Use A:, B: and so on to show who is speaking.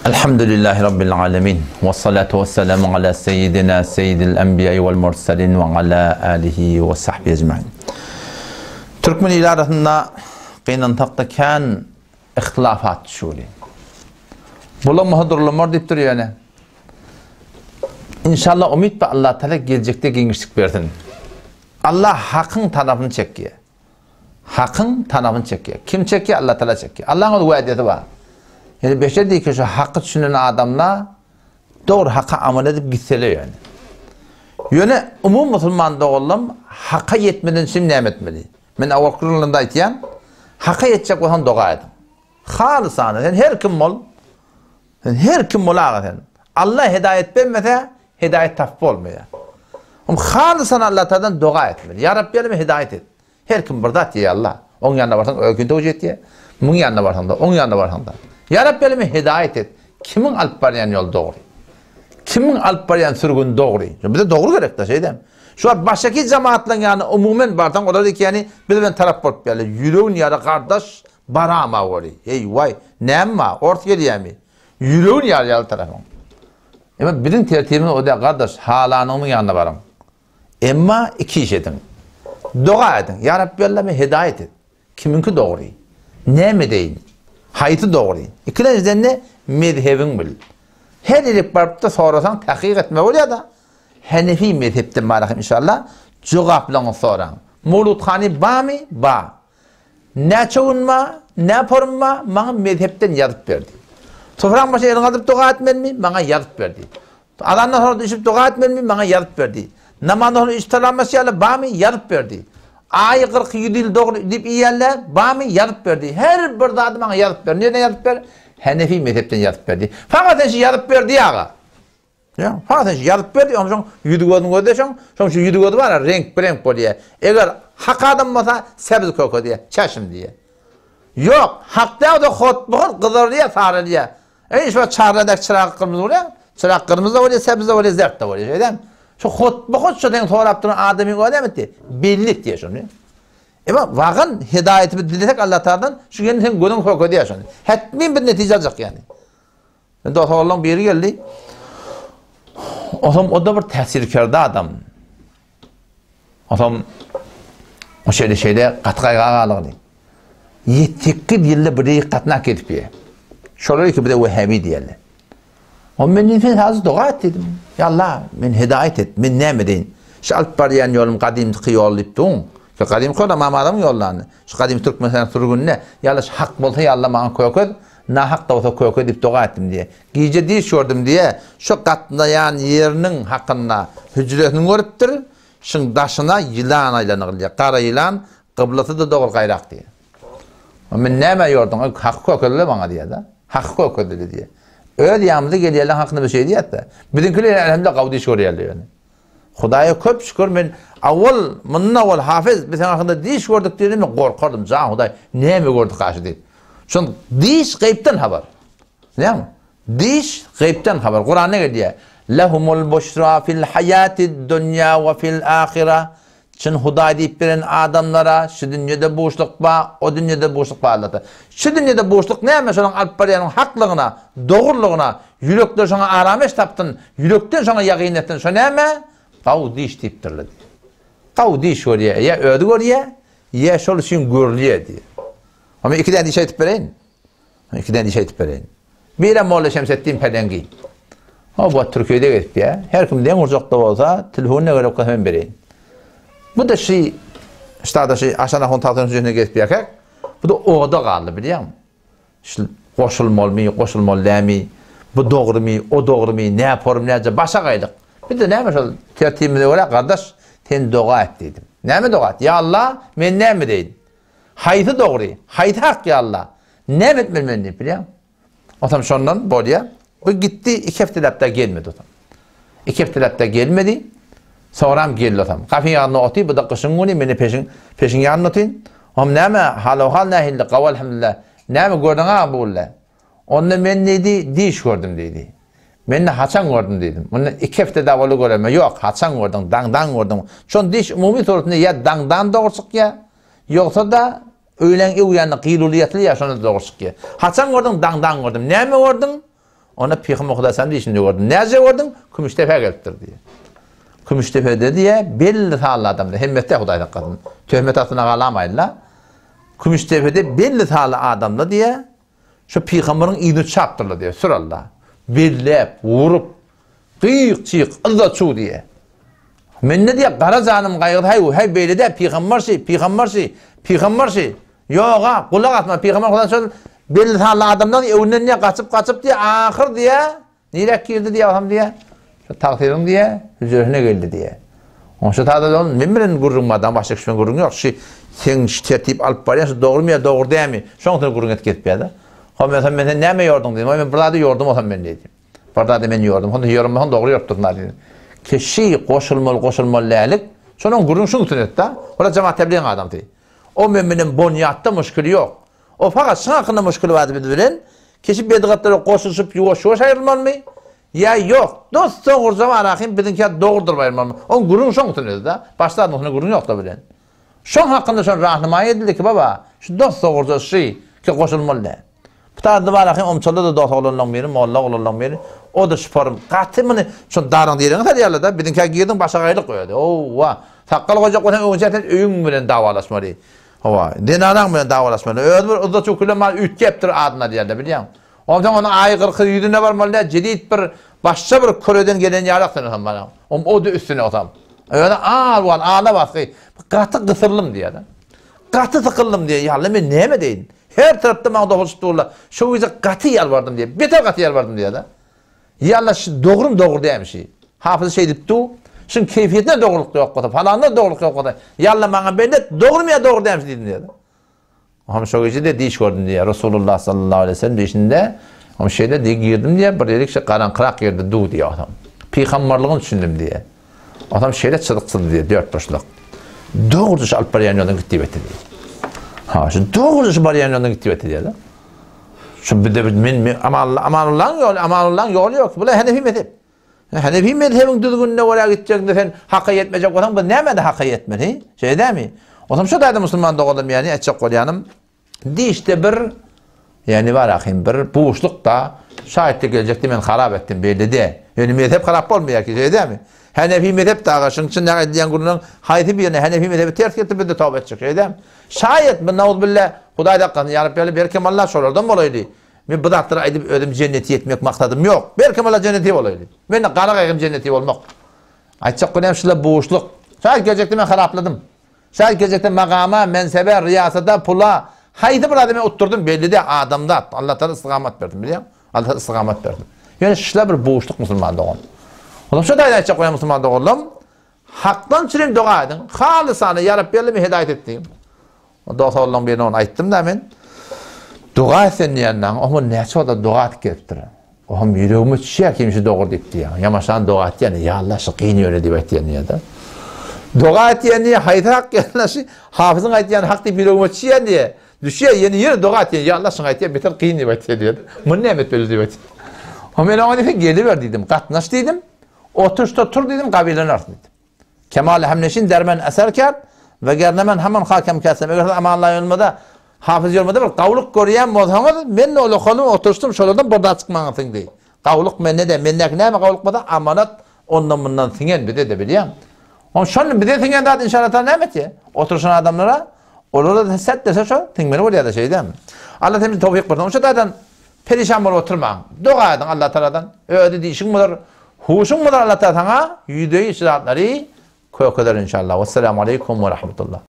A: Elhamdülillahi Rabbil alemin. Ve salatu ve selamu ala seyyidina seyyidil enbiya vel mursalin ve ala alihi ve sahbihi ecmain. Türkmen ili arasynda gynansak-da kän ihtilafat düşüwli. Bulamasa durulamar diýip dur ýöne. İnşallah umyt bar Allah Teala geljekde giňişlik bersin. Allah hakyň tarapyny çekýär. Hakyň tanabyny çekýär. Kim çekýär? Allah Taala çekýär. Allahyň öz wädesi bar. Ýöne beşer diýip ki şu haky düşünen adamlar dogry haka amal edip gitseler ýöne. Ýöne umumy musulman doganlarym haka ýetmeden üçin näme etmeli? Men awalky günlerde aýtýan, haka ýetjek bolsaň doga ediň. Halysana sen her kim bol. Sen her kim bol aga sen. Allah hidaýet bermese, hidaýet tapyp bolmaýar. Om halysan Allah tadan doga etmeli. Ýa Rabbi äleme hidaýet et. Her kim bir zat diýýär Allah. Oň ýanyna barsaň özüni towjih etýär. Muň ýanyna barsaň da, oň ýanyna barsaň da. Ýa Rabbi äleme hidaýet et. Kimiň alyp barýan ýoly dogry? Kimiň alyp barýan sürgüni dogry? Bize dogry gerek-de şeýdem. Şu wagt başaki jemaatlaryň ýanyna umumen barsaň olar ekeni biz bilen tarap bolup gelýär. Ýüregini ýara gardaş Barama weli. Heý, waý, näme bar, ors gelýämi? Ýüregini ýarýaly tarapyň. Emma biziň tertibimiz o däl, gardaş, halanyňyň ýanyna baryň. Emma iki iş ediň. Doga ediň. Ýa Rabbi Alla meni hidaýat et. Kimiňki dogry? Näme edeýin? Haýsy dogry? Ikilenjiden-de mezhebiň bil. Her ýerik baryp-da sorasaň takyk etme bolýar-da. Henefi mezhepden barahym inşallah jogaplaryňyzy soraň. Mowludhany barmy? Bar. Näçe gün bar, nä porum bar, maňa mezhepden ýazyp berdi. Topragyň başyna eliňi galdyryp doga etmelimi, maňa ýazyp berdi. Azandan soňra düşüp doga etmelimi, maňa ýazyp berdi. Namazdan soňra üç salamlaşýarlar, barmy, ýazyp berdi. Aýy 40 ýüz ýyl dogry diýip iýýärler, barmy, ýazyp berdi. Her bir zady maňa ýazyp berdi. Nireden ýazyp berdi? Henefi mezhepden ýazyp berdi. Fakat sen şu ýazyp berdi aga. Ýa, ha sen ýazyp berdi, onsoň ýüzi gözüni gözleşeň, şoň şu ýüzi gözi bar, reňk bir reňk bolýar. Eger hak adam bolsa, sebz köke diýýär, çeşim diýýär. Ýok, hak däl-de hotbuhot gyzarýar, saralýar. Eý, şu çarladak çyragy gyrmyzy bolýar, çyrak gyrmyzy-da bolýar, sebz-de bolýar, zert-de bolýar, şeýdämi? Şu hotbuhot şu seň sorap duran adamyň özi näme etdi? Belli etdi şony. Emma wagan hidaýaty biz dilesek Allah Taaladan, şu ýene seň gözüň köke diýýär şony. Hetmin bir netije aljak ýani. Indi otagyň biri geldi. Otam o da bir täsirkerde adam. Otam o şeýle şeýle gaty gaýga galygdy. 7-8 ýylda bir ýyk gatnak edip ýe. Şolar iki bize Wehhabi diýerler. O men sen hazır doga et dedim. Ya Allah, men hidaýet et. Men näme deýin? Şu alyp barýan ýolum gadymky ýol diýip duň. Şu gadymky ýol Imam Azamyň ýollany. Şu gadymy Türkmenistan sürgünine ýa Allah hak bolsa ýa Allah maňa kökez. Nahak-da bolsa köke diýip doga etdim diýýär. Gije düýş gördüm diýýär. Şu gatnaýan ýeriniň hakynda hüjresini görüpdir. Şuň daşyna ýylan aýlanygylýar. Gara ýylan, gyblasy-da dogry gaýrak diýýär. Men nämä ýorduň? Haky kökezle maňa diýýär-de. Haky kökezle diýýär. Öz ýanymyza gelýänleriň hakynda biz şeý diýýäs-de. Biziňkiler elhamdülillah gawy düýş görýärler ýöne. Hudaýa köp şükür men awwal mundan awwal Hafez biz seň hakynda diş gördük diýende men gorkardym jan Hudaý näme gördük gaşy diýip. Şon diş gaýypdan habar. Näme? Diş gaýypdan habar. Kuranda gelýär. Lehumul buşra fil hayatid dunýa we fil ahira. Çyn Hudaý diýip beren adamlara şu dünýede buşluk bar, o dünýede buşluk bar Allahda. Şu dünýede buşluk näme? Şonuň alyp barýanyň haklygyna, dogrulygyna, Ýürekler şoňa arameş tapsyn, ýürekden şoňa ýagyn etsin, şo näme? Gawy diş diýipdirler diýýär. Gawy diş görýär, ýa özi görýär, ýa şol üçin görülýär diýýär. Onda iki däne diş aýtyp bereýin. Iki däne diş aýtyp bereýin. Birem Molla Şemsetdin Peleňgi. O bu Türkiýede gezipýär. Her kim deň urjakda bolsa, telefonyna gerek bolsa men bereýin. Bu da şi ştada şi Aşan ahun tagtynyň hüjresinde gezipýärkäk, bu da oda galdy bilýäňmi? Şul goşulmalymy, goşulmaly dälmi, bu dogrumy, o dogrumy, näporum, näce, başa gaýlyk. Biz-de näme şol tertibimize görä, gardaş, sen doga et diýdim. Näme doga et? Ýa Alla, men näme edeýin? Haýsy dogry, haýsy hak ýa Alla? Näme etmeli men diýip, bilýäňmi? Otam şondan bolýa. Bu gitdi, iki hepdeläp-de gelmedi otam. Iki hepdeläp-de gelmedi. Soňram geldi otam. Gapyň ýanynda otyr, bu-da gyşyň güni, men-de peşiň, peşiň ýanynda otyryn. Oňam näme, hal-owhal nähili, gawy alhamdulillah. Näme gördüň-a bu günde? Onda men diýdi, diş gördüm diýdi. Men-de haçan gördüm diýdim. Mundan iki hepde dagy boldy göreme. Ýok, haçan gördüň, daňdan gördüň. Şon diş umumy suratynda ýa daňdan dogry çykýar, ýogsa-da öýläň öw ýanynda gyýluly ýatylýar, şonda dogry çykýar. Haçan gördüň, daňdan gördüm. Näme gördüň? Onda Pygamber Hudaý sen diýşinde gördüm. Näce gördüň? Kümüşdepä gelipdir diýýär. Kümüşdepede diýýär, belli sanly adamlar, hemmesi Hudaý saklasyn. Töhmet astyna galamaýynla. Kümüşdepede belli sanly adamlar diýýär, şu pygamberiň yzyny çapdyrlar diýýär, süralla. Belläp, wurup, gyk-çyk, yzza-çuw diýýär. Mende diýýär, gara janym gaýgysy, häý, häý beýle däl, pygamber şi, pygamber şi, pygamber şi. Ýog-a, gulak asma, pygamber Hudaý şol belli sanly adamdan öňünden diýýär, gaçyp-gaçyp diýýär, ahyr diýýär, Niräk girdi diýýär, otam diýýär, şu tagsyryň diýýär, hüjresine geldi diýýär. Onşa tada ol men bilen gürrüň bar, başga kişi bilen gürrüň ýok. Şu seň şu tertip alyp barýan şu dogrymy ýa dogry dälmi? Şoň üçin gürrüň edip gezip ýa-da. Hom men sen men näme ýorduň diýdim. Men bir zady ýordum otam men diýdim. Bir zady men ýordum. Honda ýormasaň dogry ýorup durun diýdim. Kişi goşulmaly goşulmaly dälik. Şonuň gürrüň şuň üçin etdi. Ola jemaat tebligiň adamsy. O men bilen bonýatda muşkili ýok. O fakat şuň hakynda muşkili bardy biz bilen. Kişi bedgatlara goşulyşyp ýuwaş-ýuwaş aýrylmalymy? Ýa ýok, dost dogruja barahym biziňkä dogrudyryp aýrylmalymy? Oň gürrüň şoň üstünde özi-de. Başga zadyň üstünde gürrüň ýok-da bilen. Şoň hakynda şon rahnymaý edildi ki baba, şu dost dogruja şy ki goşulmaly däl. Bu taýda barahym omçalda-da dost oglanlaň biri, molla oglanlaň biri, o-da şuparym. Gaty muny şon daryň diregiňe salýarlar-da, biziňkä girdiň başagaýlyk özi. Howwa, sakgal goýjak bolsaň öňünçä sen öýüň bilen dawalaşmaly. Hawa, zenanaň bilen dawalaşmaly. Özi bir yzda çökülen mal üýtgäpdir adyna diýerler, bilýäňmi? Onsoň onuň aýy gyrky ýüzüne barmaly däl, jedit bir başga bir küreden gelen ýalak sen otam bana. Om o-da üstüne otam. Özi al-wal, ala basgy. Gaty gysyrdym diýýär-de. Gaty sykyldym diýýär. Ýa-la men näme edeýin? Her tarapdan maňa dogulyşyp durlar. Şo gije gaty ýalbardym diýýär. Beter gaty ýalbardym diýýär-de. Ýa-la şu dogrymy dogry dälmi şi? Hafyz şeýdip du, şuň keýfiýetine dogrulyk ýok bolsa, falanda dogrulyk ýok bolsa, ýa-la maňa belli et, dogrymy ýa dogry dälmi diýdim diýýär. Hom şo gije-de diş gördüm diýýär. Resulullah sallallahu aleýhi we sellem dişinde hom şeýle diýip girdim diýýär, bir ýerik şe garaňkyrak ýerde du diýýär otam. Pygamberligini düşündim diýýär. Otam şeýle çyzyk çyzdy diýýär, dörtburçluk. Dogry şu alyp barýan ýoldan git diýip etdi diýýär. Ha, şu dogry şu barýan ýoldan git diýip etdi diýýär. Şu bir de men, men Amanullah, Amanullah'ın ýoly, Amanullah'ın ýoly ýok. Bular Hanefi mezhep. Hanefi mezhebiň düzgünine görä gitjekde sen haka ýetmejek bolsaň, biz nämede haka ýetmeli? Şeýle dämi? Otam şu taýda musulman doganlarym ýani etjek bolýanym dişde bir ýani bar ahim bir buşluk da şaýtda geljekde men harap etdim belli de. Ýöne mezhep harap bolmaýar ki, şeýle dämi? Hanefi mezhep daga şuň üçin näme edýän gürrüň haýsy birine Hanefi mezhebi ters getirip biz de toba etjek, şeýle dämi? Şaýat, bu nauzbilla, Hudaý saklasyn, ýa Rabbi, belkem Allah şolardan bolaýdy. Men bu zatlary aýdyp özüm jennete ýetmek maksadym ýok. Belkem Allah jenneti bolaýdy. Mende gara gaýgym jenneti bolmak. Aýtjak bolýan şular buşluk. Şaýat geljekde men harapladym. Şaýat geljekde magama, mensebe, riýasata, pula haýsy bir zady men utdurdym belli däl adamzat. Allah Taala istigamat bersin bilýäňmi? Allah Taala istigamat bersin. Ýöne şular bir buşluk musulman dogan. Ondan şu taýdan aýtjak bolýan musulman doganlarym, Hakdan çürim doga ediň. Halysana ýa Rabbi Alla meni hidaýat et diýiň. O dost-oglanlaryň birine ony aýtdym-da men. Doga et sen diýenden, oňa näçe wagtlar doga edip gelipdir. Oňam ýüregime düşýär kim şu dogry diýip diýýär. Ýamaşan doga etýän, ýa Alla şu kyn ýöne diýip aýtýan diýýär-de. Doga etýän diýýär, haýsy hak ýa Alla şu hafyzyň aýtýany hak diýip ýüregime düşýär diýýär. Düşýär, ýene ýene doga etýän, ýa Alla şuňa aýtýan beter kyn diýip aýtýar diýýär. Muny näme etmeli diýip aýtýar. O men oňa diýsem geliber diýdim, gatnaş diýdim. Oturyşda tur diýdim, gabylanarsyň diýdim. Kemal hemneşin dermen eser kert, we gerne men hemen hakem kesem. Eger siz Amanullah ýolmada, Hafyz ýolmada bir gawlyk görýän bolsaňyz, men ol okanym, oturyşdym, şolardan bir zat çykmaňyz siňdi. Gawlyk mende-de, mendäki näme gawlyk bolsa, amanat ondan-mundan siňen bize-de bilýäň. Oň şony bize siňen zat inşallah taala näme etýär? Oturyşan adamlara, olara-da set dese şo siňmeli bolýar-da şeýdämi? Allah hemize towfyk bersin. Oň şu taýdan Perişan bolup oturmaň. Doga ediň Allatagaladan. Özi dişiň bolar, huşuň bolar Allatagala saňa ýüzleý şu zatlary kökeler inşallah. Wesselamu aleýkum we rahmetullah.